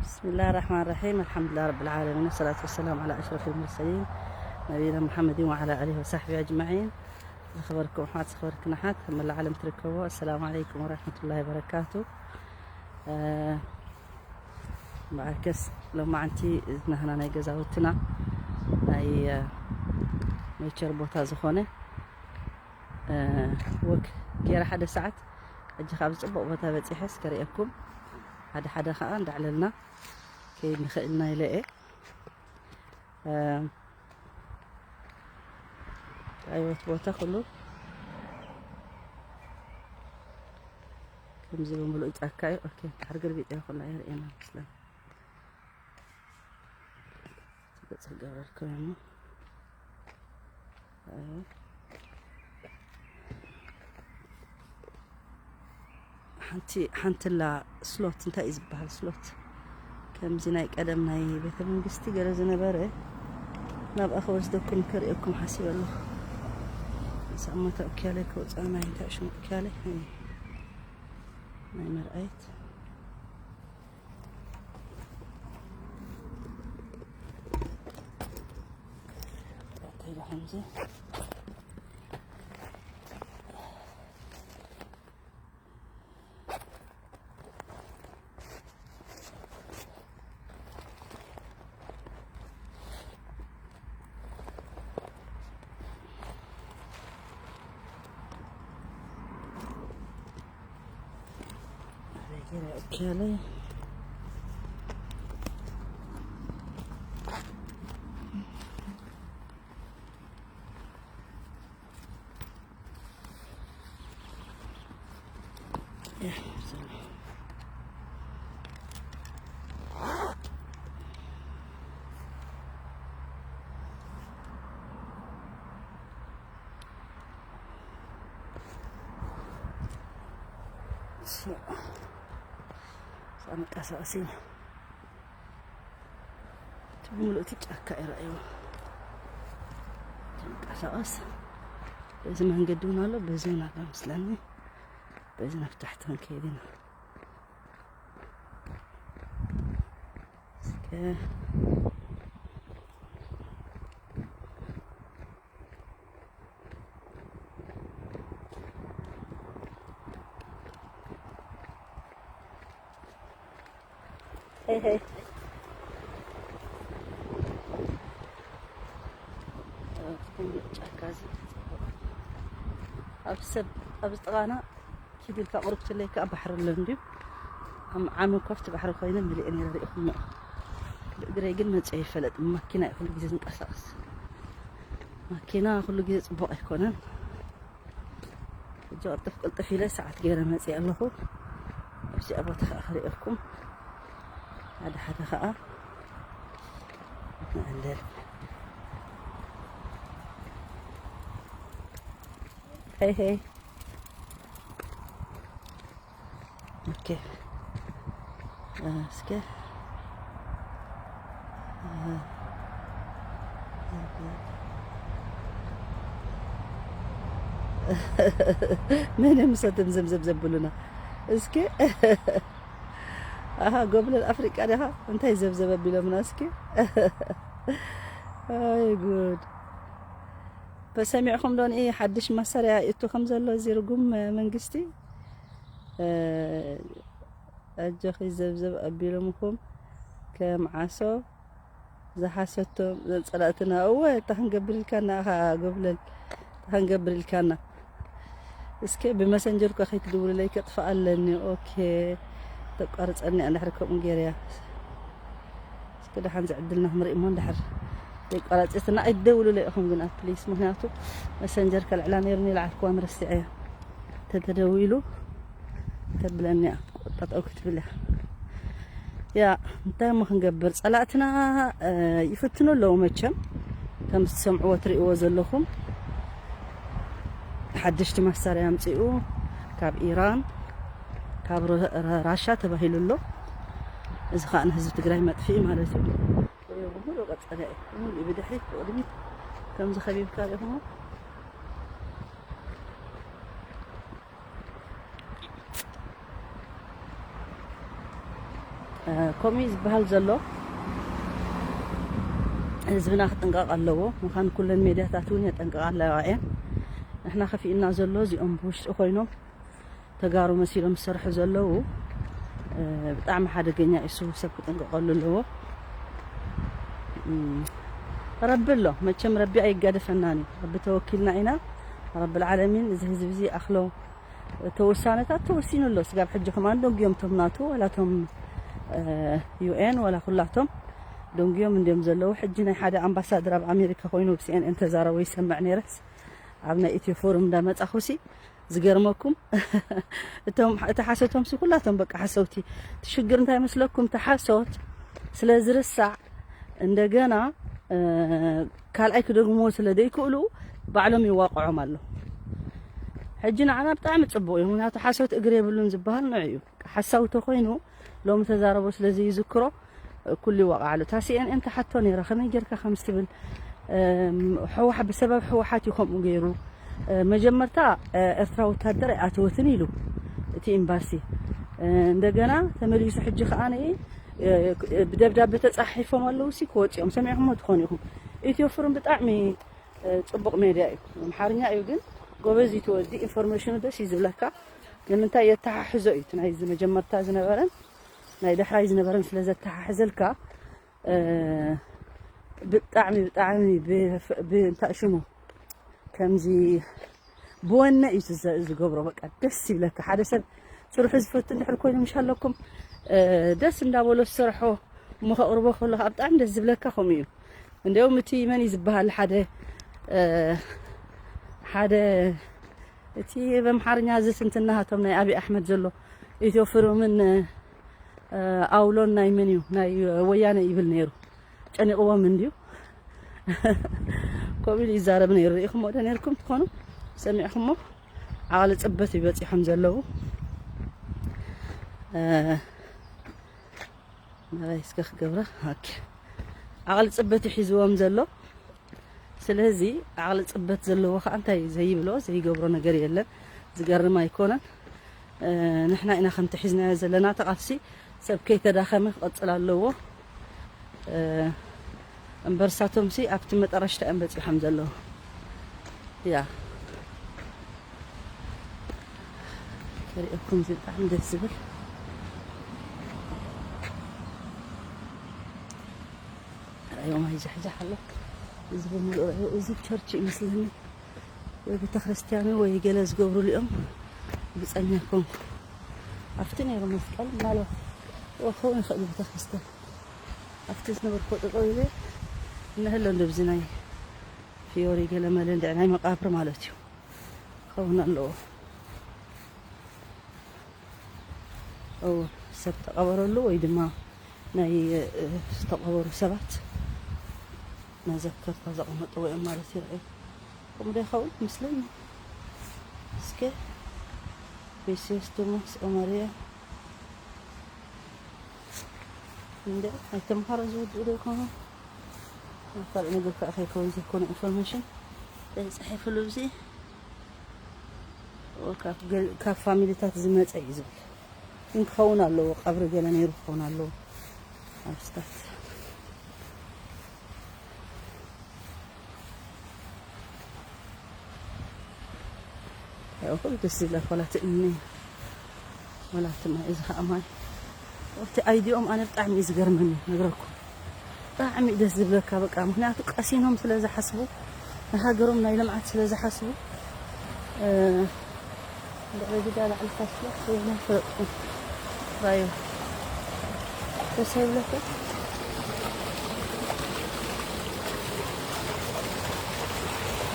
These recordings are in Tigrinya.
بسم الله الرحمن الرحيم. الحمد لله رب العالمين، والصلاة والسلام على أشرف المرسلين، نبينا محمد وعلى آله وصحبه أجمعين. ዝኸበርኩም ኣሕዋት፣ ዝኸበርክን ኣሓት ኣብ መላእ ዓለም ትርከቡ፣ ኣሰላሙ ዓለይኩም ወረሕመቱላሂ ወበረካቱ። እ፣ በዓርከስ ሎማዓንቲ ናህና ናይ ገዛውትና ናይ፣ እ፣ ኔቸር ቦታ ዝኾነ፣ እ፣ ወክ ገይረ ሓደ ሰዓት፣ ሕጂ ካብ ጽቡቕ ቦታ በጺሐ እስከ ርእየኩም። ሓደ ሓደ ኸኣ እንዳዕለልና ከይድ ንኽእል ኢና ኢለ እየ። እ፣ ኣይወት ቦታ ኩሉ ከምዚ ብምሉእ ጫካ እዩ። ኦኬ፣ ድሕሪ ገልቢጠ ኩላ የርእየና መስለን። ገጽ ክገብረልኩም እሞ። ኣይ። ሓንቲ፣ ሓንትላ ስሎት፣ እንታይ እዩ ዝበሃል ስሎት? ከምዚ ናይ ቀደም ናይ ቤተ መንግስቲ ገለ ዝነበረ፣ ናብኣ ከወስደኩም ከርእየኩም ሓሲበ ኣለኹ። ሳማታ ኦክያለይ ከውፅኣ፣ ናይ እንታይ ሽሙ ኦክያለይ? ናይ መርኣየት። እንታይ ኢሉ ከምዚ? ኦኬ፣ ሳንቀሳቀሲ እቲ ብምሉእ እቲ ጫካ ይረኣዩ። ትንቀሳቐስ በዚ መንገዲ እውን ኣሎ፣ በዚ እውን ኣሎ መስለኒ። በዚ ናብ ታሕቲ ክንከይድ ኢና። እስከ ሄይ፣ ሄይ። ጫካ እዚ ኣብ ሰብ፣ ኣብ ጥቓና ኪድ ኢልካ ቁሩብ ትለይ ከኣ ባሕሪ ኣሎ እንድዩ። ዓም-፣ ዓሚ እኮ ኣብቲ ባሕሪ ኮይነ መሊኤ ነይረ ርኢኹሞ። ብእግረይ ግን መፂአ ይፈለጥ። ማኪና እዩ ኩሉ ግዜ ዝንቀሳቐስ። ማኪና ኩሉ ግዜ ፅቡቕ ኣይኮነን። ሕጂ ቅልጥፍ ቅልጥፍ ኢለ ሰዓት ገይረ መፂአ ኣለኹ። ኣብዚኣ ቦታ ከኣ ክርእየኩም። ሓደ ሓደ ከኣ ንዕለል። ሄይ ሄይ። ኦኬ። እስከ ምንም ሰትም ዘምዘም ዘብሉና። እስከ ኣሃ፣ ጎብለል ኣፍሪቃ ዲኻ? እንታይ ዘብዘብ ኣቢሎምና እስኪ? ኣይ ጉድ። ተሰሚዕኹም ዶ ንኢ ሓድሽ መሳርያ ይእቱ ከም ዘሎ እዚ ርጉም መንግስቲ? እ፣ ኣጆኺ ዘብዘብ ኣቢሎምኹም ከም ዓሶ ዝሓሰቶም ዘጸላእትና። እወ፣ እታ ክንገብር ኢልካና ኢኻ ጎብለል። እታ ክንገብር ኢልካና። እስከ ብመሰንጀር እኳ ከይትድውልለይ ከጥፍኣ ኣለኒ። ኦኬ። ተቋርጸኒ እያ እንድሕር ከምኡ ገይረያ። እስከ ደሓን ዝዕድልና ክንርኢ እሞ እንድሕር ዘይቋራጺትና ኣይትደውሉለይ ኢኹም ግን ፕሊስ። ምኽንያቱ መሰንጀር ከልዕላ ነይሩኒ፣ ልዓልክዋ መረሲዐያ። ተተደዊሉ ተብለኒ እያ፣ ጠጠው ክትብል እያ። ያ፣ እንታይ እሞ ክንገብር? ጸላእትና፣ እ፣ ይፍትኑ ኣለዉ መቸም። ከም ዝሰምዕዎ ትርእይዎ ዘለኹም ሓደሽቲ መሳርያ ኣምጺኡ ካብ ኢራን፣ ካብ ረ-፣ ረ-፣ ራሻ ተባሂሉ ኣሎ። እዚ ኸኣ ንህዝቢ ትግራይ መጥፍኢ ማለት እዩ። ብሙሉእ ቀጸለ እዩ። ብሙሉእ ብድሕሪት ብቕድሚት ከምዚ ከቢብካ ርኢኹሞ። ከምኡ እዩ ዝበሃል ዘሎ። ህዝብና ክጥንቀቕ ኣለዎ። ምዃን ኩለን ሜድያታት እውን የጠንቅቓ ኣለዋ እየን። ንሕና ከፊእና ዘሎ እዚኦም ብውሽጢ ኮይኖም ተጋሩ መሲሎም ዝሰርሑ ዘለዉ፣ እ፣ ብጣዕሚ ሓደገኛ እዩ። እሱ ሰብ ክጥንቀቐሉ ኣለዎ። እም፣ ረቢ ኣሎ መቸም፣ ረቢ ኣይጋደፈናን እዩ። ረቢ ተወኪልና ኢና። ረቢ ልዓለሚን እዚ ህዝቢ እዚ ኣኽሎ ተወሳነታት ተወሲኑ ኣሎ። ስጋብ ሕጂ ከማን ደንጉዮም ቶም ናቱ ዋላ ቶም፣ እ፣ ዩ ኤን ዋላ ኩላቶም ደንጉዮም እንድዮም ዘለዉ። ሕጂ ናይ ሓደ ኣምባሳደር ኣብ ኣሜሪካ ኮይኑ ብ ሲ ኤን ኤን ተዛረቦ ይሰምዕ ነይረስ ኣብ ናይ ኢትዮ ፎርም እንዳመጻኹሲ ዝገርመኩም እቶም፣ እቲ ሓሶቶም ሲ ኩላቶም በቃ ሓሰውቲ። እቲ ሽግር እንታይ መስለኩም? እቲ ሓሶት ስለ ዝርሳዕ እንደገና፣ እ፣ ካልኣይ ክደግምዎ ስለ ዘይክእሉ ባዕሎም ይዋቕዖም ኣሎ። ሕጂ ንዓና ብጣዕሚ ጽቡቕ እዩ። ምኽንያቱ ሓሶት እግሪ የብሉን ዝበሃል ንዑ እዩ። ሓሳዊ ተኾይኑ ሎሚ ተዛረቦ ስለ ዘይዝክሮ ኩሉ ይዋቕዓሉ። እታ ሲ ኤን ኤን ትሓቶ ነይራ፣ ከመይ ጌርካ ከምዚ ትብል? እም፣ ህወሓ-፣ ብሰበብ ህወሓት እዩ ከምኡ ገይሩ። እ፣ መጀመርታ፣ እ፣ ኤርትራ ወታደር ኣይኣተወትን ኢሉ እቲ ኤምባሲ። እ፣ እንደገና ተመሊሱ ሕጂ ከኣ ነ-፣ እ፣ ብደብዳቤ ተጻሒፎም ኣለዉ ሲ ክወጽኦም ሰሚዕኩሞ ትኾኑ ኢኹም። ኢትዮ ፍርም ብጣዕሚ፣ እ፣ ጽቡቕ ሜድያ እዩ። ኣምሓርኛ እዩ ግን ጎበዝ እዩ ትወዲ። ኢንፎርሜሽኑ ደስ እዩ ዝብለካ። ንምንታይ የተሓሕዞ እዩ እቲ ናይዚ መጀመርታ ዝነበረን ናይ ዳሕራይ ዝነበረን ስለ ዘተሓሕዘልካ፣ እ፣ ብጣዕሚ፣ ብጣዕሚ ብ-፣ ብ-፣ እንታይ ሽሙ ከምዚ ብወነ እዩ ዝዘ-፣ ዝገብሮ። በቃ ደስ ይብለካ። ሓደ ሰብ ስርሑ ዝፈቱ እንድሕር ኮይኑ ምሽ ኣለኩም፣ እ፣ ደስ እንዳበሎ ዝሰርሖ እሞ ከቕርቦ ከሎ ከዓ ብጣዕሚ ደስ ዝብለካ ከምኡ እዩ። እንዲያውም እቲ መን እዩ ዝበሃል ሓደ፣ እ፣ ሓደ እቲ ብኣምሓርኛ ዝትንትና ሃቶም ናይ ኣብይ ኣሕመድ ዘሎ ኢትዮ ፍሩምን፣ እ፣ ኣውሎን ናይ መን እዩ? ናይ ወያነ ይብል ነይሩ። ጨኒቕዎም እንድዩ። ከምኡ ኢሉ ይዛረብ ነይሩ። ርኢኹሞ ዶ ነይርኩም ትኾኑ? ሰሚዕኹሞ? ዓቕሊ ጽበት እዩ በጺሖም ዘለዉ። እ፣ ናባይ እስከ ክገብራ። ኦኬ። ዓቕሊ ጽበት እዩ ሒዝዎም ዘሎ። ስለዚ ዓቕሊ ጽበት ዘለዎ ኸኣ እንታይ ዘይብሎ ዘይገብሮ ነገር የለን። ዝገርም ኣይኮነን። እ፣ ንሕና ኢና ከምቲ ሒዝናዮ ዘለና ተቓፍሲ ሰብ ከይተዳኸመ ክቐጽል ኣለዎ። እ፣ እምበር ሳቶምሲ ኣብቲ መጠረሽታ እዮም በጺሖም ዘለዉ። ያ። ሪእኩም እዚ ብጣዕሚ ደስ ዝብል። ራእዮም ኣይዛሕዛሕ ኣሎ። እዚ ብምልኡ ራእዮ፣ እዚ ቸርች ይመስለኒ። ወይ ቤተክርስትያን ወይ ገለ ዝገብሩሉ እዮም። ብጸኛ ኮንኩ። ኣብቲ ነይሩ መስቀል ምናልባት ክኸውን ይኽእል እዩ ቤተክርስትያን። ኣብቲ ዝነበርኩ ጠጠው ኢለ እነሀሎ እንደብዚ ናይ ፊዮሪ ገለ መለ እንድዒ ናይ መቃብር ማለት እዩ። ክኸውን ኣለዎ። እዎ፣ ሰብ ተቐበረሉ ወይ ድማ ናይ፣ እ፣ ዝተቐበሩ ሰባት መዘከርታ ዘቐመጥዎ እዮም ማለት ይረኣዩ። ከምኡ ዶ ይኸውን? ምስለኒ እስከ ቤሴስ ቶማስ ኦማርያ እንደ ኣይተምሃሮ ዝውድኡ ዶ ይኾኑ? ኣብ ካልእ ነገር ከዓ ከይከውን ዘይኮነ ኢንፎርሜሽን እንታይ ይፅሓፍሉ እዚ? ኦ፣ ካብ ገ-፣ ካብ ፋሚሊታት ዝመፀ እዩ ዝብል። ግን ክኸውን ኣለዎ፣ ቀብሪ ገለ ነይሩ ክኸውን ኣለዎ። ኣብ ስታት ያው ደስ ይብለካ፣ ወላ እቲ እምኒ፣ ወላ እቲ ማይ፣ እዚ ኸዓ ማይ። እቲ ኣይዲኦም ኣነ ብጣዕሚ እዩ ዝገርመኒ፣ ነግረኩም። ብጣዕሚ እዩ ደስ ዝብለካ፣ በቃ፣ ምኽንያቱ ቀሲኖም ስለ ዝሓስቡ፣ ንሃገሮም ናይ ልምዓት ስለ ዝሓስቡ፣ እ፣ እንድሕሪ ግዳ ላዕሊ ታች ኢለ ከይነ ፈለጥኩ። ራዮ። ደስ ኣይብለካ?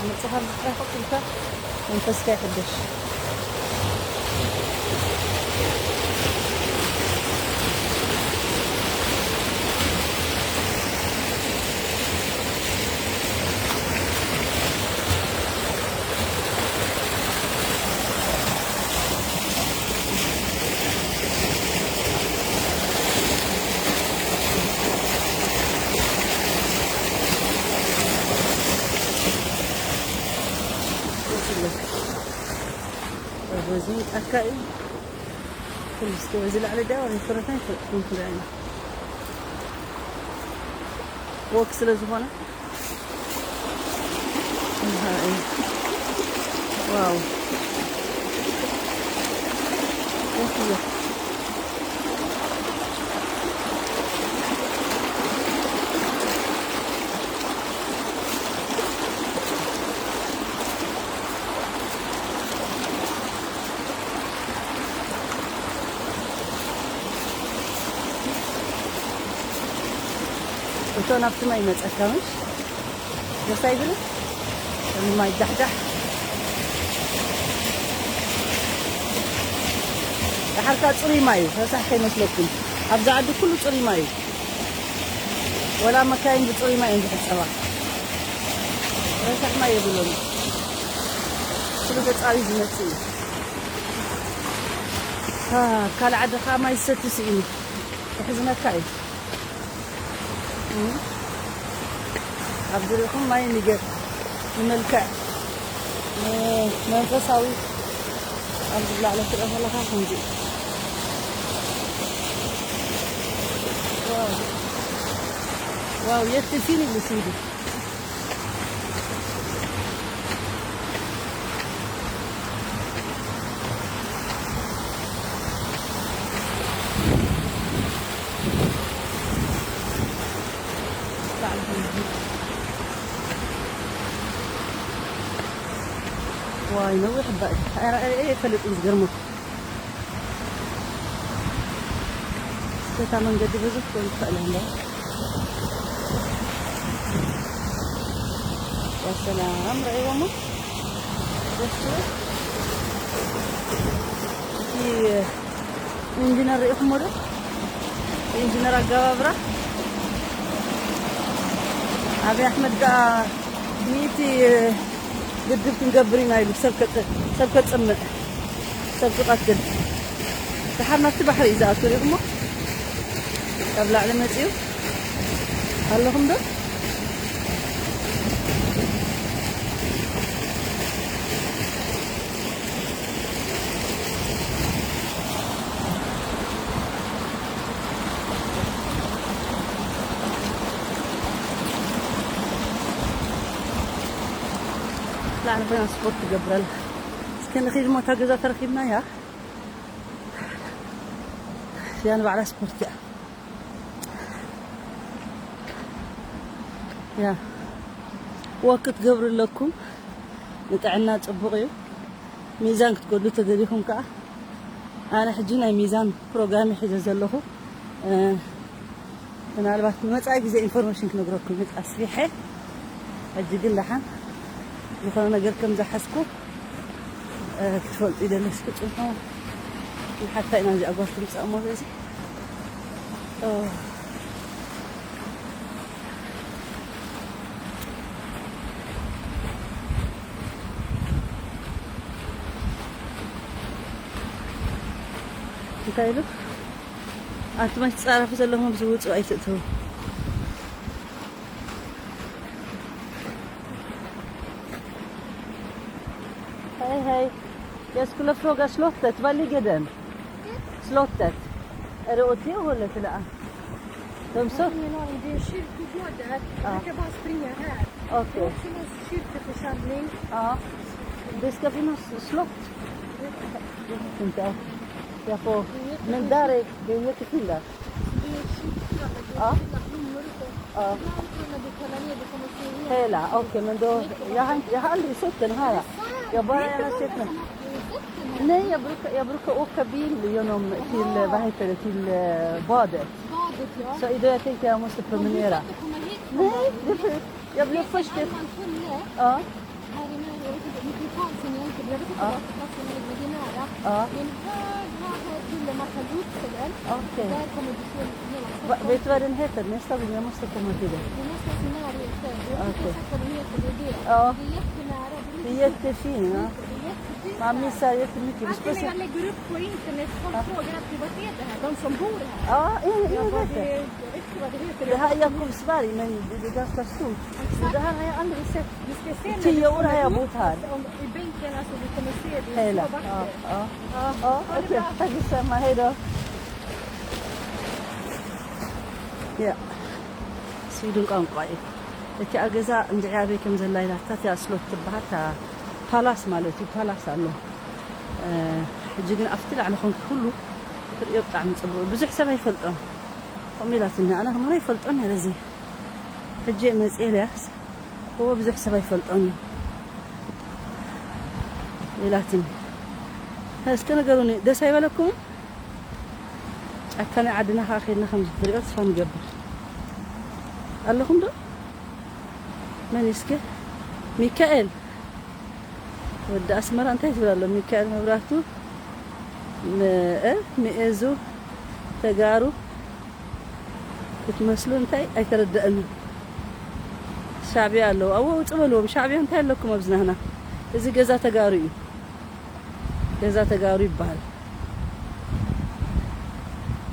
መጽሓፍ ዝጽሕፍ ኢልካ መንፈስካ ይሕደሽ። በዚ ጫካ እዩ። እስኪ በዚ ላዕሊ ዳ ወይ ፍረታ ይፈጥኩም ክዳይ ወክ ስለ ዝኾነ። ዋው። እቶ ናብቲ ማይ ይመጸካ ምሽ? ደስ ኣይብልን? እዚ ማይ ዳሕዳሕ። ደሓርካ ጽሩይ ማይ እዩ፣ ረሳሕ ከይመስለኩም። ኣብዚ ዓዲ ኩሉ ጽሩይ ማይ እዩ። ወላ መካይን ብጽሩይ ማይ እየን ዝሕጸባ። ረሳሕ ማይ የብሎምን። ኩሉ ተጻሪ ዝመጽእ እዩ። ካ-፣ ካልእ ዓዲ ከኣ ማይ ዝሰቲ ስኢኑ። የሕዝነካ እዩ። እም። ኣብ ዙርያኹም ማይ ንገር። ንመልክዕ፣ ንመንፈሳዊ ኣብ ዝብላዕ ለትርኦ ከለኻ ከምዚ እዩ። ዋው። ዋው፣ የት ፊን ይብሉ ሲዲ። ዋይ፣ ነዊሕ እባ እዩ። ኣረ፣ ኣረ፣ ኣረ፣ ኣይፈልጥን፣ ዝገርመኩም። እስከ እታ መንገዲ ብዙሕ ትኾን ትኽእል እንዶ። ያ ሰላም፣ ረኣይዎሞ? ደስ ትብል። እቲ ኢንጂነር ርኢኹሞ ዶ? ኢንጂነር ኣገባብራ። ኣብይ ኣሕመድ ደኣ ሚእቲ ግድብ ክንገብር ኢና ኢሉ ሰብ ከጽ-፣ ሰብ ከጽምዕ፣ ሰብ ክቐትል። ደሓር ናብቲ ባሕሪ እዩ ዝኣቱ። ሪእኹሞ? ካብ ላዕሊ መጺኡ ኣለኹም ዶ? ላዕሊ ኮይና ስፖርት ትገብር ኣላ። እስከ ንኺድ እሞ እታ ገዛ ተረኺብናያ። እዚኣ ንባዕላ ስፖርት እያ። ያ፣ ወክ ክትገብሩ ኣለኩም። ንጥዕና ጽቡቕ እዩ። ሚዛን ክትጎድሉ ተደሊኹም ከኣ፣ ኣነ ሕጂ ናይ ሚዛን ፕሮግራም ሒዘ ዘለኹ። እ፣ ምናልባት ንመጻኢ ግዜ ኢንፎርሜሽን ክነግረኩም እዩ ኣስፊሐ። ሕጂ ግን ደሓን ዝኾነ ነገር ከም ዝሓዝኩ፣ እ፣ ክትፈልጡ ይደሊ። እስኪ ጽንሑ ንሓታ ኢና እዚኣ ጓል ትምጻእ እሞ በዚ። ኦ። እንታይ ኢሉ? ኣቲ ማይ ትጻረፉ ዘለኹም ዝውጹ ኣይትእትዉ። Hej, hej. Jag skulle fråga slottet, var ligger den? Slottet. Är det åt det hållet eller? De så? Ingen aning, det är en kyrkogård där. Jag Ja. brukar bara springa här. Det är Okej. också någon kyrkoförsamling. Ja. Det ska finnas slott. Det vet inte. Jag får, men där är, det är jättefint där. Det är kyrka, men det är Ja. fina blommor uppe. Ja. Ibland kan man betala ner, det kommer se helt Hela, okej, men då, jag har inte, jag har aldrig sett den här. Jag bara gärna sett den. Nej, jag brukar, jag brukar åka bil genom till, eh, vad heter det, till, eh, badet. Badet, ja. Så idag jag tänkte jag måste promenera. Om du försöker komma hit, Nej, det är för, jag blev först... Det är en annan tunnel. Ja. Här inne, jag vet inte hur mycket det fanns innan jag gick, jag vet inte Ja. varför platsen är, men det är nära. Ja. Det är en hög, hög, hög tunnel, man kan gå upp för den. Okej. Där kommer du se hela Va, Stockholm. Vet du vad den heter? Nästa gång jag måste komma till dig. Det är någonstans i närheten. Jag vet inte Okej. exakt vad den heter, det är det. Ja. Det är jättenära. Det är Det är lite jättefint, ja. Det är jättefint Man här. missar jättemycket. Alltid när jag lägger upp på internet, folk Ja. frågar alltid: "Vad är det här?" De som bor här. Ja, jag, jag Jag bara, vet det. Det är, jag vet inte. Det här är Jakobsberg, men det är ganska stort. Det här har jag aldrig sett. Tio år har jag bott här. I bänken, alltså, vi kommer se det. Hela. Ja, ja. Ja, okej. Tack detsamma. Hej då. Ja. ስዊድን ቋንቋ እዩ። እቲኣ ገዛ እንድዒ ኣበይ ከም ዘላ ኢላታ፣ እቲኣ ስሎት ትበሃል፣ እታ ፓላስ ማለት እዩ። ፓላስ ኣሎ። እ፣ ሕጂ ግን ኣብቲ ላዕሊ ኮንኪ ኩሉ ትርእዮ ብጣዕሚ ጽቡቕ። ብዙሕ ሰብ ኣይፈልጦን። ከምኡ ኢላትኒ። ኣነ ከማን ኣይፈልጦን ነይረ እዚ። ሕጂ እየ መጽኤ ኢለያስ። እዎ ብዙሕ ሰብ ኣይፈልጦን እዩ ኢላትኒ። እስከ ንገሩኒ፣ ደስ ኣይበለኩምን? ጫካ ናይ ዓድና ከኣ ከይድና ከም ዝትሪኦ ተስፋ ንገብር። ኣለኹም ዶ? መን እስከ? ሚካኤል። ወዲ ኣስመራ እንታይ ትብል ኣሎ? ሚካኤል መብራህቱ፣ ም-፣ እ፣ ምኤዙ፣ ተጋሩ ክትመስሉ እንታይ ኣይተረደአንን። ሻዕብያ ኣለዉ። ኣዎ፣ ውጹ በልዎም። ሻዕብያ እንታይ ኣለኩም ኣብዚ ናህና? እዚ ገዛ ተጋሩ እዩ። ገዛ ተጋሩ ይበሃል።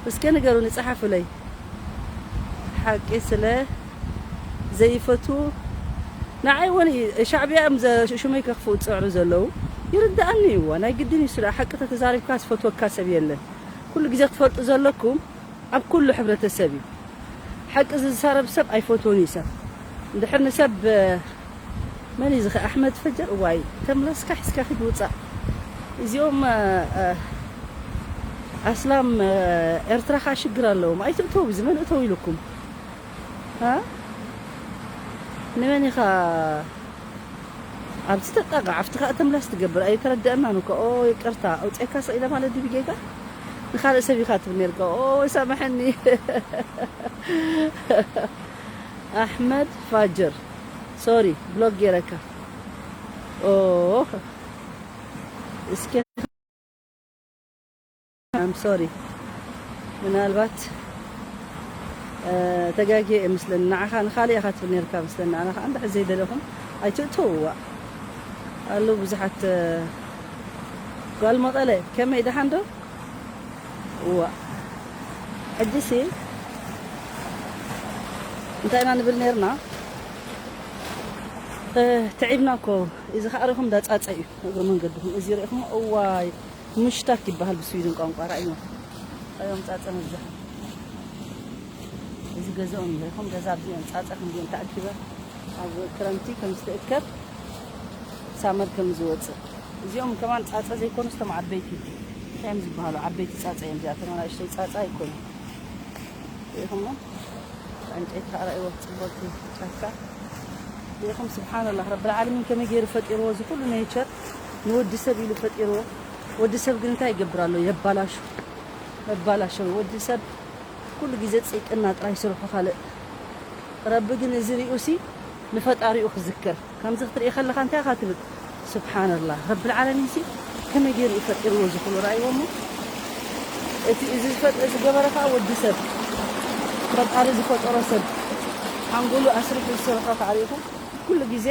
እስከ ንገሩኒ፣ ጸሓፉለይ። ሓቂ ስለ ዘይፈቱ ንዓይ እውን ሻዕብያ እዮም ዘ-፣ ሽመይ ከኽፍኡ ዝጸዕሩ ዘለዉ። ይርድኣኒ እዩ። እዋ፣ ናይ ግድን እዩ። ስለ ሓቂ ተተዛሪብካ ዝፈትወካ ሰብ የለን። ኩሉ ግዜ ክትፈልጡ ዘለኩም ኣብ ኩሉ ሕብረተሰብ እዩ። ሓቂ ዝዛረብ ሰብ ኣይፈትዎን እዩ ሰብ። እንድሕር ንሰብ፣ መን እዩ ዝኸ-፣ ኣሕመድ ፈጀር? እዋይ፣ ተምላስካ ሒዝካ ኪድ ውጻእ። እዚኦም፣ እ፣ እ፣ ኣስላም፣ እ፣ ኤርትራ ኸኣ ሽግር ኣለዎም። ኣይትእተው፣ እዚ መን እተው ኢሉኩም? ሃ? ንመን ኢኻ ኣብዚ ተጣቕዕ፣ ኣብቲ ኸኣ ተምላስ ትገብር? ኣይተረድአናን እኮ። ኦ፣ ይቅርታ፣ ኣውጺእካ ስቕ ኢለ ማለት ድዩ ብጌጋ? ንኻልእ ሰብ ኢኻ ትብል ነርካ። ኦ፣ ሳምሐኒ። ኣሕመድ ፋጅር፣ ሶሪ፣ ብሎክ ጌረካ። ኦ፣ እስከ I'm sorry። ምናልባት፣ እ፣ ተጋግየ እየ መስለኒ። ንዓኻ ንኻልእ ኢኻ ትብል ነርካ መስለኒ። ኣነ ኸኣ እንድሕር ዘይደለኹም ኣይትእተውዋ። ኣለዉ ብዙሓት፣ እ፣ ጓል መቐለ፣ ከመይ ደሓን ዶ? እዋ። ሕጂሲ እንታይ ኢና ንብል ነርና? እ፣ ትዒብና እኮ። እዚ ኸኣ ርኢኹም ዳጻጸ እዩ እግሪ መንገድኹም። እዚ ርኢኹም፣ እዋይ፣ ምሽታክ ይበሃል ብስዊድን ቋንቋ። ራእይዎም። ራእዮም ጻጸ መብዛሕ። እዚ ገዛኦም እዩ። ርኢኹም፣ ገዛ ኣብዚኦም ጻጸ ክንዲኦም ተኣኪበ ኣብ ክረምቲ ከም ዝተእከብ ሳመር ከም ዝወጽእ። እዚኦም ከማን ጻጸ ዘይኮኑ፣ ስቶም ዓበይቲ እንታይ እዮም ዝበሃሉ? ዓበይቲ ጻጸ እዮም እዚኣቶም፣ ኣናእሽተይ ጻጸ ኣይኮኑ። ርኢኹሞ? ዕንጨይቲ ከኣ ርኣይዎ፣ ጽብቕቲ ጫካ። ርኢኹም፣ ስብሓንላህ፣ ረብል ዓለሚን ከመይ ገይሩ ፈጢርዎ፣ እዚ ኩሉ ኔቸር ንወዲ ሰብ ኢሉ ፈጢርዎ። ወዲ ሰብ ግን እንታይ ይገብር ኣሎ? የባላሹ፣ መባላሸዊ። ወዲ ሰብ ኩሉ ግዜ ጽይቅና ጥራይ ስርሑ ካልእ። ረቢ ግን እዚ ሪኡሲ ንፈጣሪኡ ክዝክር። ከምዚ ክትርኢ ከለኻ እንታይ ኢኻ ትብል? ስብሓንላህ፣ ረብል ዓለሚንሲ ከመይ ገይሩ እዩ ፈጢርዎ እዚ ኩሉ? ረኣይዎ እሞ፣ እቲ እዚ ዝፈጥ-፣ ዝገበረ ከኣ ወዲ ሰብ፣ ፈጣሪ ዝፈጠሮ ሰብ፣ ሓንጎሉ ኣስሪሑ ዝሰርሖ ከኣ ርኢኹም፣ ኩሉ ግዜ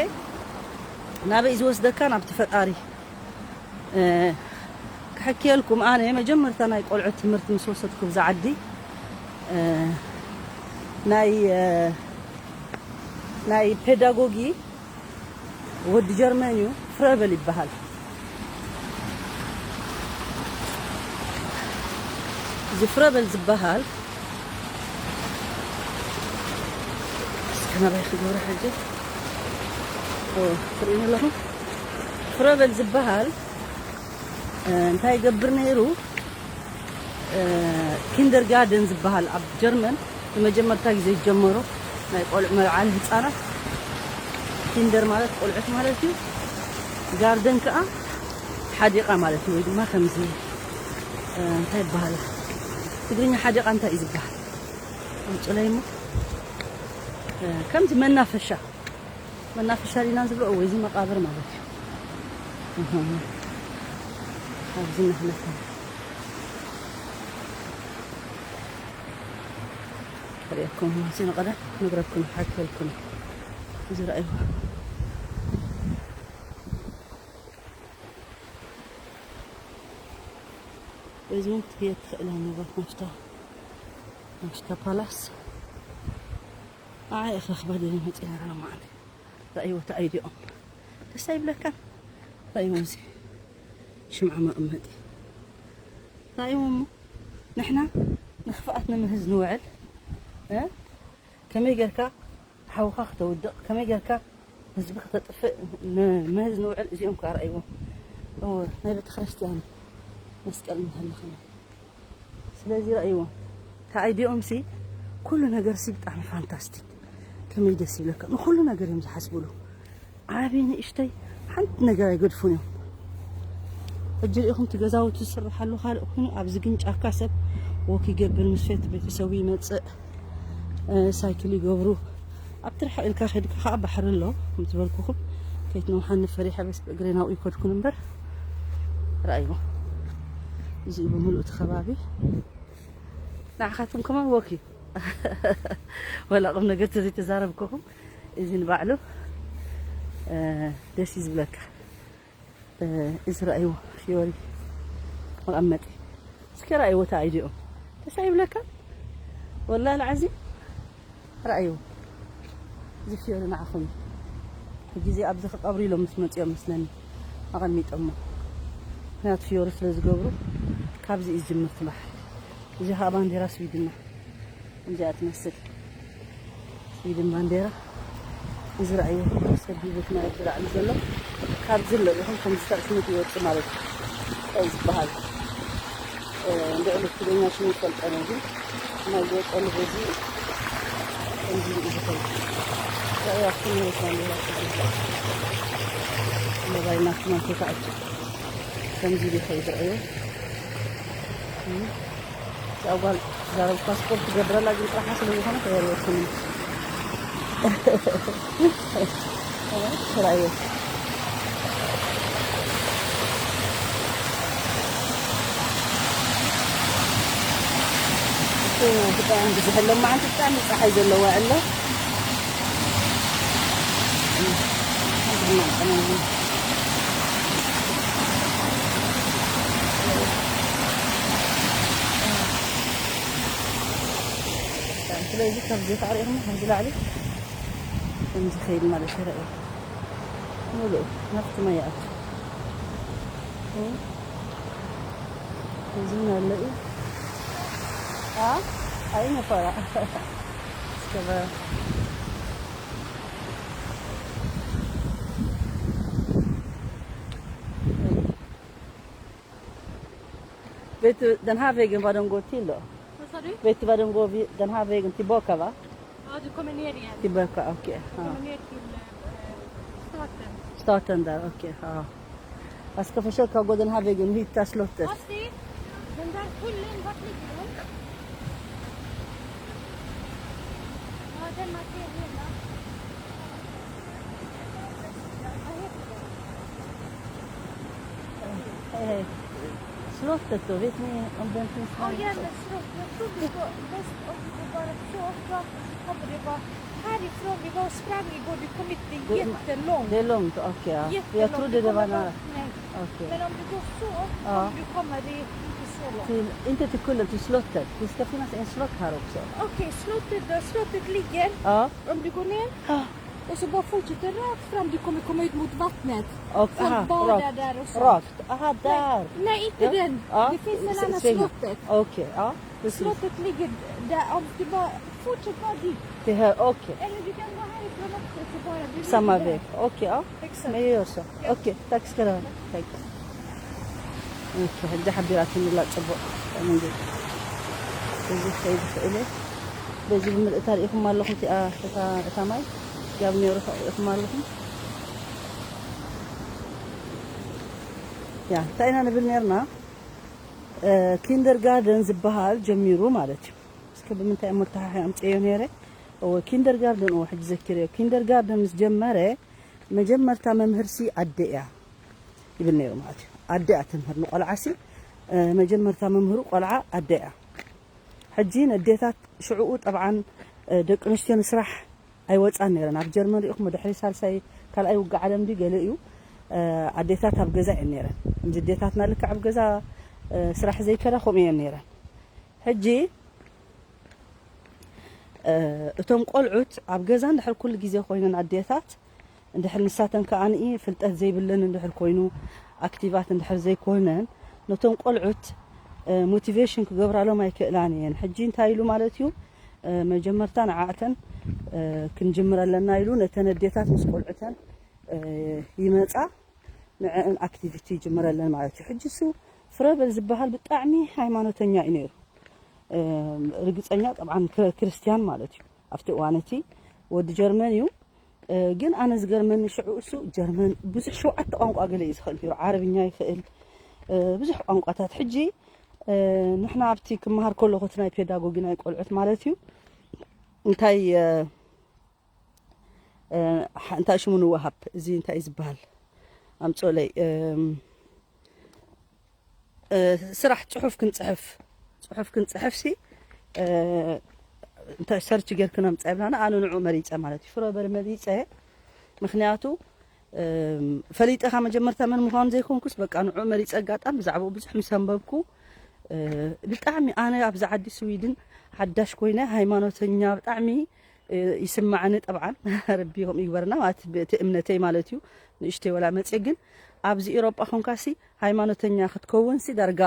ናበይ ዝወስደካ? ናብቲ ፈጣሪ። እ፣ ክሕክየልኩም፣ ኣነ መጀመርታ ናይ ቆልዑት ትምህርቲ ምስ ወሰድኩ ብዛ ዓዲ፣ እ፣ ናይ፣ እ፣ ናይ ፔዳጎጊ ወዲ ጀርመን እዩ፣ ፍረበል ይበሃል። እዚ ፍረበል ዝበሃል፣ እስከ ናባይ ክገብሮ ሕጂ። ኦ፣ ትርእዩ ኣለኹም? ፍረበል ዝበሃል፣ እ፣ እንታይ ይገብር ነይሩ? እ፣ ኪንደርጋርደን ዝበሃል ኣብ ጀርመን ንመጀመርታ ግዜ ዝጀመሮ ናይ ቆልዑ መውዓሊ ህጻናት፣ ኪንደር ማለት ቆልዑት ማለት እዩ። ጋርደን ከኣ ሓዲቓ ማለት እዩ፣ ወይ ድማ ከምዚ፣ እ፣ እንታይ ይበሃል? ትግርኛ ሓዲቓ እንታይ እዩ ዝበሃል? ኣምጽለይ እሞ፣ እ፣ ከምዚ መናፈሻ፣ መናፈሻ ዲና ዝብሎ? እወ፣ እዚ መቃብር ማለት እዩ። እህ፣ ኣብዚ ንሕለፍ። ክርእየኩም፣ እዚ ንቐደም ነግረኩም፣ ሓኪልኩም። እዚ ረኣይዎ። እዚ እውን ክትህየት ትኽእል እያ፣ ምናልባት ናፍታ፣ ናፍታ ፓላስ። ኣይ፣ እኽረኽባ ደሊ መፂና ሎማዓንቲ። ረእይዎ ተኣይዲኦም። ደስ ኣይብለካን? ረእይዎ እዚ ሽምዓ መቐመጢ። ረእይዎ እሞ ንሕና ንኽፍኣት ንምህዝ ንውዕል፣ እ? ከመይ ጌርካ ሓውኻ ክተውድቕ፣ ከመይ ጌርካ ህዝቢ ክተጥፍእ ን-፣ ንምህዝ ንውዕል እዚኦም ከኣ ረእይዎ። እወ፣ ናይ ቤተክርስትያን መስቀል እንተለኽና። ስለዚ ረእይዎ። ተኣይዲኦም ሲ ኩሉ ነገር ሲ ብጣዕሚ ፋንታስቲክ። ከመይ ደስ ይብለካ። ንኹሉ ነገር እዮም ዝሓስብሉ። ዓቢ ንእሽተይ ሓንቲ ነገር ኣይገድፉን እዮም። ሕጂ ርኢኹም እቲ ገዛውቲ ዝስርሓሉ ካልእ ኮይኑ፣ ኣብዚ ግን ጫካ ሰብ ወክ ይገብር፣ ምስ ቤት-፣ ቤተሰቡ ይመጽእ፣ እ፣ ሳይክል ይገብሩ። ኣብቲ ርሕቕ ኢልካ ከድካ ከዓ ባሕሪ ኣሎ፣ ከምቲ በልኩኹም። ከይትነውሓኒ ፈሪሐ በስ ብእግረይ ናብኡ ይከድኩን እምበር። ረኣይዎ። እዚ እዩ ብምሉእ እቲ ከባቢ። ንዓኻትኩም ከማን ወክ እዩ። ወላ ቁም ነገር ተዘይተዛረብኩኹም፣ እዚ ንባዕሉ፣ እ፣ ደስ እዩ ዝብለካ። እ፣ እዚ ረኣይዎ፣ ፊዮሪ መቐመጢ። እስኪ ረኣይዎ፣ ተኣይዲኦም። ደስ ኣይብለካ? ወላሂ ልዓዚም ረኣይዎ። እዚ ፊዮሪ ንዓኹም እዩ። ሕጂ እዚ ኣብዚ ክቀብሩ ኢሎም ምስ መፅኦም መስለኒ ኣቐሚጦሞ። ምኽንያቱ ፊዮሪ ስለ ዝገብሩ ካብዚ እዩ ዝጅምር እቲ ባሕሪ። እዚ ከዓ ባንዴራ ስዊድና። ከምዚኣ ትመስል ስዊድን ባንዴራ። እዚ ረኣይዎ፣ ሰቢቡ እቲ መሬት ዝለዓሉ ዘሎ። ካብዚ ኣሎ ኢኹም ከምዚ ተዕሽሙት ይወፅእ ማለት እዩ። እንታይ ዝበሃል? እ፣ እንድዕሊ ትግርኛ ሽሙ ይፈልጠን እዩ፣ ግን ናይ ዝወፀሉ በዚ ከምዚ እዩ ዝኸይድ። ረኣይዎ፣ ኣብቲ መሬት ባንዴራ ስዊድን። መባይ ናፍቲ ማንቴ ተኣቱ። ከምዚ ኢሉ ይኸይድ፣ ረኣይዎ። እዛ ጓል ዛረብ ፓስፖርት ትገብረላ ግን ጥራሓ ስለ ዝኾነ ከየርበትኒ። ስራየ። ብጣዕሚ ብዙሕ ኣሎ፣ መዓልቲ ብጣዕሚ ፀሓይ ዘለዎ ኣሎ። ስለዚ ከምዚ ተሪእኹም ከምዚ ላዕሊ ከምዚ ኸይድ ማለት ይረኣዩ። ሙሉእ ናብቲ ማይ ይኣቱ። እም፣ እዚ እውን ኣሎ እዩ። ኣ፣ ኣይ ነፈራ። እስከ በ-፣ Vet du, den här vägen var de går till då? Vad sa du? Vet du var de går vid den här vägen tillbaka, va? Ja, du kommer ner igen. Tillbaka, okej. Du kommer ner till, eh, starten. Starten där, okej. Ja. Jag ska försöka gå den här vägen och hitta slottet. Fast det, den där kullen, vart ligger den? Ja, den markerar hela. Hej, hej. Slottet då, vet ni om den finns? Ja, ja, men slott. Jag tror vi går väst om vi går bara så rakt och så kommer det vara härifrån. Vi var och sprang igår, vi kom inte. Det är jättelångt. Det är långt, okej, ja. Jättelångt. Jag trodde det var nära. Nej. Okej. Men om du går så, ja, kommer du komma, det är inte så långt. Till, inte till kullen, till slottet. Det ska finnas en slott här också. Okej, slottet då. Slottet ligger. Ja. Om du går ner. Ja. Och så bara fortsätter rakt fram, du kommer komma ut mot vattnet. Och, folk aha, badar rakt, där och så. Rakt. Aha, där. Nej, nej, inte den. Ja. Det finns en annan, slottet. Okej, ja. Precis. Slottet ligger där, om du bara fortsätter bara dit. Det här, okej. Eller du kan gå härifrån också, så bara du... Samma väg. Okej, ja. Exakt. Men jag gör så. Ja. Okej, tack ska du ha. Tack. ኦኬ፣ ሕጂ ሓቢራትኒ ኣላ ጽቡቕ መንገዲ። እዚ ክኸይድ ይኽእል እየ። በዚ ብምልእታ ርኢኹም ኣለኹም፣ እቲኣ፣ እታ፣ እታ ማይ ጋብ ነይሩ ርኢኹም ኣለኹም። ያ፣ እንታይ ኢና ንብል ነርና? እ፣ ኪንደርጋርደን ዝበሃል ጀሚሩ ማለት እዩ። እስከ ብምንታይ እሞ ተሓሒ ኣምፅኤዮ ነይረ? እወ፣ ኪንደርጋርደን፣ እወ፣ ሕጂ ዘኪረዮ። ኪንደርጋርደን ምስ ጀመረ፣ መጀመርታ መምህርሲ ኣደ እያ ይብል ነይሩ ማለት እዩ። ኣደ እያ ተምህር ንቆልዓሲ፣ እ፣ መጀመርታ መምህሩ ቆልዓ ኣደ እያ። ሕጂ ነዴታት ሽዕኡ ጠብዓን፣ እ፣ ደቂ ኣንስትዮ ንስራሕ ኣይወፃን ነይረን። ኣብ ጀርመን ሪኢኹም ድሕሪ ሳልሳይ፣ ካልኣይ ውግእ ዓለም ድዩ ገለ እዩ፣ እ፣ ኣዴታት ኣብ ገዛ እየን ነይረን። ከምዚ ኣዴታትና ልክዕ ኣብ ገዛ፣ እ፣ ስራሕ ዘይከዳ ከምኡ እየን ነይረን። ሕጂ እቶም ቆልዑት ኣብ ገዛ እንድሕር ኩሉ ግዜ ኮይነን ኣዴታት እንድሕር ንሳተን ከኣ ፍልጠት ዘይብለን እንድሕር ኮይኑ ኣክቲቫት እንድሕር ዘይኮነን ነቶም ቆልዑት ሞቲቬሽን ክገብራሎም ኣይክእላን እየን። ሕጂ እንታይ ኢሉ ማለት እዩ መጀመርታ ንዓእተን ክንጅምር ኣለና ኢሉ ነተን ኣዴታት ምስ ቆልዑተን ይመጻ ንዕን ኣክቲቪቲ ይጅምረለን ማለት እዩ። ሕጂ እሱ ፍረበል ዝበሃል ብጣዕሚ ሃይማኖተኛ እዩ ነይሩ። ርግፀኛ ጠብዓን ክርስትያን ማለት እዩ። ኣብቲ እዋን እቲ ወዲ ጀርመን እዩ። ግን ኣነ ዝገርመኒ ሽዑ እሱ ጀርመን ብዙሕ ሸውዓተ ቋንቋ ገለ እዩ ዝኽእል ነይሩ። ዓረብኛ ይኽእል፣ ብዙሕ ቋንቋታት። ሕጂ ንሕና ኣብቲ ክመሃር ከለኹ እቲ ናይ ፔዳጎጊ ናይ ቆልዑት ማለት እዩ እንታይ እንታይ ሽሙ ንወሃብ እዚ እንታይ ዝበሃል ኣምጾለይ ስራሕ ፅሑፍ ክንፅሕፍ ፅሑፍ ክንፅሕፍ ሲ እንታይ ሰርች ጌርክን ኣምፃ ይብላና። ኣነ ንዑ መሪፀ ማለት እዩ ፍረበር መሪፀ ምክንያቱ ፈሊጠኻ መጀመርታ መን ምዃኑ ዘይኮንኩስ በቃ ንዑ መሪፀ ኣጋጣም ብዛዕባኡ ብዙሕ ምስ ኣንበብኩ ብጣዕሚ ኣነ ኣብዚ ዓዲ ስዊድን ሓዳሽ ኮይነ ሃይማኖተኛ ብጣዕሚ ይስማዕኒ ጠብዓን ረቢ ከምኡ ይግበርና ማለት እቲ እምነተይ ማለት እዩ። ንእሽተይ ወላ መፅየ ግን ኣብዚ ኤሮጳ ኮንካሲ ሃይማኖተኛ ክትከውንሲ ዳርጋ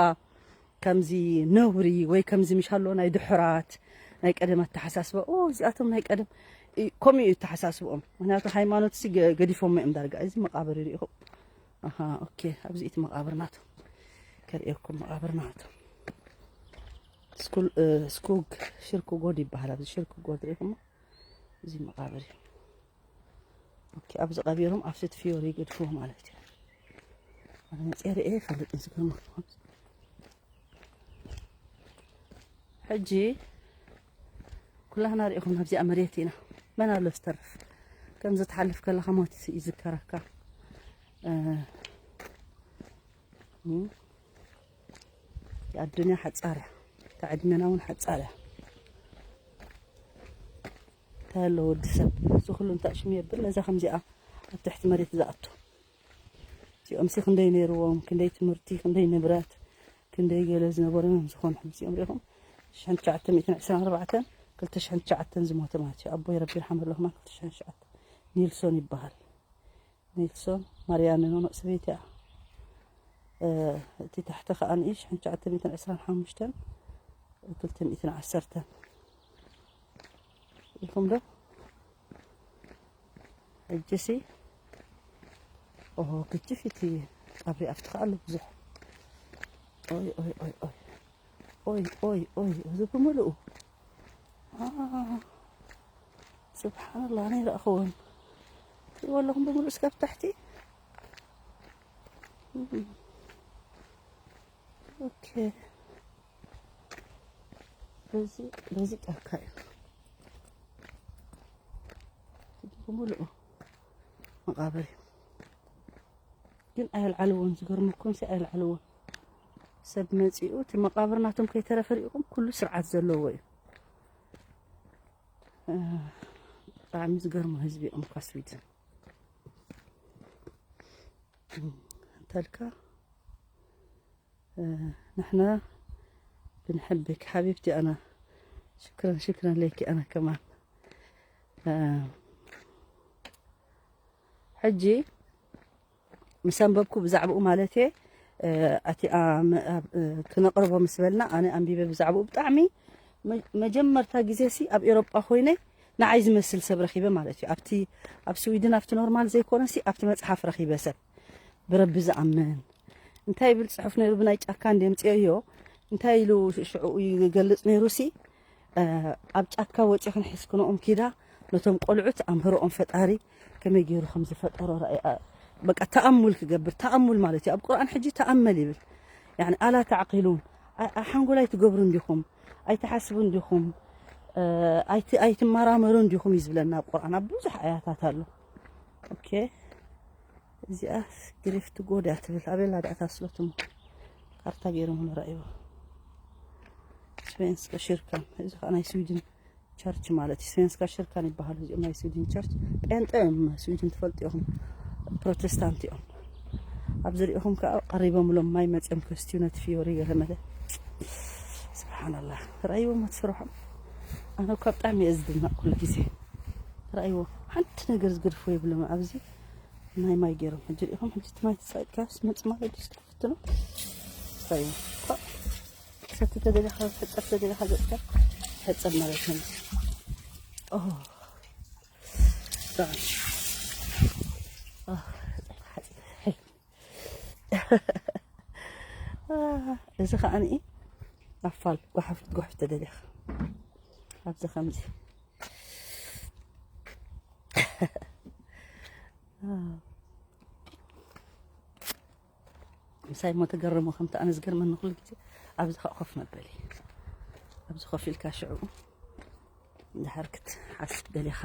ከምዚ ነውሪ ወይ ከምዚ ምሻሎ ናይ ድሑራት ናይ ቀደም ኣተሓሳስባ ኦ እዚኣቶም ናይ ቀደም ከምኡ እዩ ተሓሳስብኦም። ምክንያቱ ሃይማኖት ሲ ገዲፎም እዮም ዳርጋ እዚ መቃብር ይሪኢኹም። ኣሃ ኦኬ ኣብዚ እቲ መቃብር ናቱ ከርእየኩም መቃብር ናቱ ስኩግ ሽርክ ጎድ ይበሃል። ኣብዚ ሽርክ ጎድ ሪኢኹም እዚ መቃብር እዩ። ኦኬ ኣብዚ ቀቢሮም ኣብ ስት ፊዮሪ ይገድፍዎ ማለት እዩ። ኣነ መፅየ ርእየ ይፈልጥ ዝገርመኩም ሕጂ ኩላህና ሪኢኹም ኣብዚኣ መሬት ኢና መን ኣሎ ዝተርፍ ከምዚ ትሓልፍ ከለካ ሞት ይዝከረካ። ኣዱንያ ሓፃር እያ። እታ ዕድመና እውን ሓፃር እያ። እንታይ ኣሎ ወዲ ሰብ እዚ ኩሉ እንታይ ሽም የብል ነዛ ከምዚኣ ኣብ ትሕቲ መሬት ዝኣቱ እዚኦም ሲ ክንደይ ነይርዎም ክንደይ ትምህርቲ ክንደይ ንብረት ክንደይ ገለ ዝነበሮም እዮም ዝኾኑ ሕጂ እዚኦም ሪኢኹም ሽሕን ትሽዓተ ሚእትን ዕስራን ኣርባዕተን ክልተ ሽሕን ትሽዓተን ዝሞተ ማለት እዩ ኣቦይ ረቢ ይርሓመሎም ክልተ ሽሕን ትሽዓተ ኒልሶን ይበሃል ኔልሶን ማርያንን ኖኖ ሰበይቲ እያ። እቲ ታሕቲ ከዓ ንእሽ ሽሕን ትሽዓተ ሚእትን ዕስራን ሓሙሽተን ክልተ ሚእትን ዓሰርተን ኢኹም ዶ ሕጂሲ ኦሆ ግጅፍ እቲ ቀብሪ ኣብቲ ከዓ ኣሎ ብዙሕ ኦይ ኦይ ኦይ ኦይ ኦይ ኦይ ኦይ እዚ ብምልኡ ስብሓንላ ኣነ ይረእኽዎም ትሪእዎ ኣለኹም ብምሉእ እስካብ ታሕቲ ኦኬ በዚ በዚ ጫካ እዩ ብምሉኡ መቃብር እዩ ግን ኣየልዓልዎን ዝገርመኩም ሲ ኣየልዓልዎን ሰብ መፂኡ እቲ መቃብር ናቶም ከይተረፈ ሪኢኹም ኩሉ ስርዓት ዘለዎ እዩ ብጣዕሚ ዝገርሙ ህዝቢ እዮም እኳ ስዊድን እንተልካ ንሕና ብንሕብክ ሓቢብቲ ኣና ሽክረን ሽክረን ለይኪ ኣና ከማን ሕጂ ምስ ኣንበብኩ ብዛዕባኡ ማለት እየ ኣቲ ክነቕርቦ ምስ በልና ኣነ ኣንቢበ ብዛዕባኡ ብጣዕሚ መጀመርታ ግዜ ሲ ኣብ ኤሮጳ ኮይነ ንዓይ ዝመስል ሰብ ረኺበ ማለት እዩ ኣብቲ ኣብ ስዊድን ኣብቲ ኖርማል ዘይኮነ ሲ ኣብቲ መፅሓፍ ረኺበ ሰብ ብረቢ ዝኣምን እንታይ ይብል ፅሑፍ ነይሩ ብናይ ጫካ እንደ ምፅኦ እዮ እንታይ ኢሉ ሽዑ ይገልፅ ነይሩ ሲ ኣብ ጫካ ወፂኽን ሒዝክንኦም ኪዳ ነቶም ቆልዑት ኣምህርኦም ፈጣሪ ከመይ ገይሩ ከም ዝፈጠሮ ረኣይ በቃ ተኣሙል ክገብር ተኣሙል ማለት እዩ ኣብ ቁርኣን ሕጂ ተኣመል ይብል ያኒ ኣላ ተዕቂሉን ሓንጎል ኣይትገብሩን ዲኹም ኣይትሓስቡን ዲኹም ኣይትመራመሩን ዲኹም እዩ ዝብለና ኣብ ቁርኣን ኣብ ብዙሕ ኣያታት ኣሎ ኦኬ እዚኣ ግሪፍት ጎድ እያ ትብል ኣበላ ዳእታ ስሎትም ካርታ ገይሮም ንረእይዎ ስፔንስካ ሽርካን እዚ ከዓ ናይ ስዊድን ቸርች ማለት እዩ ስፔንስካ ሽርካን ይበሃሉ እዚኦም ናይ ስዊድን ቸርች ጴንጠ እዮም ስዊድን ትፈልጡ ኢኹም ፕሮቴስታንት እዮም ኣብ ዝሪኢኹም ከዓ ቀሪቦም ሎም ማይ መፅኦም ከስትዩ ነቲ ፊዮሪ ገለመለ ስብሓንላ ረእይዎም ትስርሖም ኣነ እኳ ብጣዕሚ እየ ዝድነቕ ኩሉ ግዜ። ረኣይዎ፣ ሓንቲ ነገር ዝገድፍዎ የብሎም። ኣብዚ ናይ ማይ ገይሮም፣ ሕጂ ርኢኹም፣ ሕጂ እቲ ማይ ተሳኢጥካዮስ መጽእ ማለት ድዩ? እስኪ ፈትኖ። ረኣይዎ። እኳ ሰቲ ተደሊኻ፣ ሕጸብ ተደሊኻ ገጽካ፣ ሕጸብ ማለት ነው። ኦ። ጥዑም። ኦ፣ ሓጺብ። እዚ ኸኣ ንኢ ኣፋል ጓሓፍ ክትጓሕፍ ተደሊኻ ኣብዚ ከምዚ ምሳይ እሞ ተገረሙ። ከምቲ ኣነ ዝገርመኒ ኩሉ ግዜ ኣብዚ ኸኣ ኮፍ መበሊ፣ ኣብዚ ኮፍ ኢልካ ሽዕኡ እንድሕር ክትሓስብ ደሊኻ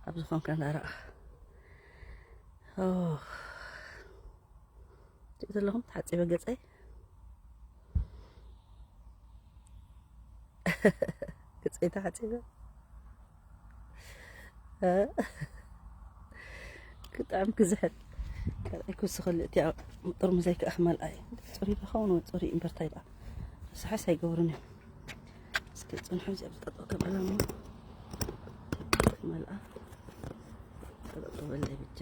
ኣብዚ ኮንካ እንዳረኣኻ ኦ፣ ትሪኡ ዘለኹም ተሓጺበ ገጸይ። ገጸይ ተሓጺበ። እ? ብጣዕሚ ክዝሕል። ካልኣይ ክውስኸሉ እቲ ኣብ ጥርሙዘይ ከኣ ክመልኣ እየ። ጽሩይ ዶ ኸውን ወይ ጽሩይ እምበር ታይ ደኣ? ርሳሓስ ኣይገብሩን እዮም። እስኪ ጽንሑ፣ እዚኣ ብጠጠው ከብላ እሞ ክመልኣ። ጠጠው በለይ ብጃ።